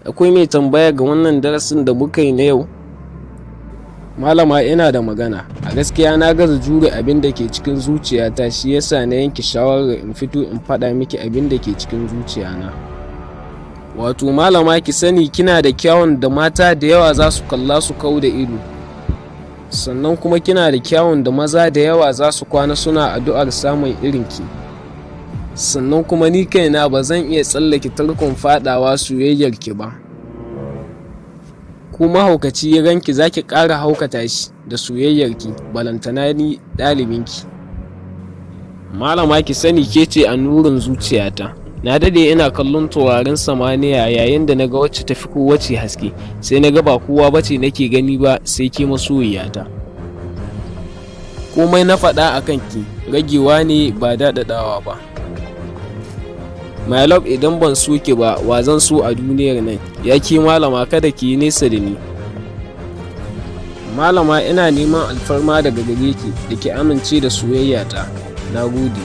Akwai mai tambaya ga wannan darasin da muka yi na yau? Malama, ina da magana. A gaskiya na gaza jure abin da ke cikin zuciyata, shi yasa na yanke shawarar in fito in faɗa miki abin da ke cikin zuciyana. Wato malama, ki sani kina da kyawun da mata da yawa za su kalla su kau da ido. Sannan kuma kina da kyawun da maza da yawa za su kwana suna addu'ar samun irinki. Sannan kuma ni kaina ba zan iya tsallake tarkon faɗawa soyayyarki ba. Ko mahaukaci ya ganki, za ki ƙara haukata shi da soyayyarki, balantana ni ɗalibinki. Malama, ki sani ke ce annurin zuciyata. Na dade ina kallon taurarin samaniya, yayin da na ga wacce tafi kowace haske, sai na ga ba kowa bace nake gani ba sai ke, masoyiyata. Komai na faɗa a kanki ragewa ne, ba daɗaɗawa ba. My love, idan ban so ki ba, wa zan so a duniyar nan? Ya ke malama, kada ki yi nesa da ni. Malama, ina neman alfarma daga gare ki da ki amince da soyayyata. Na gode.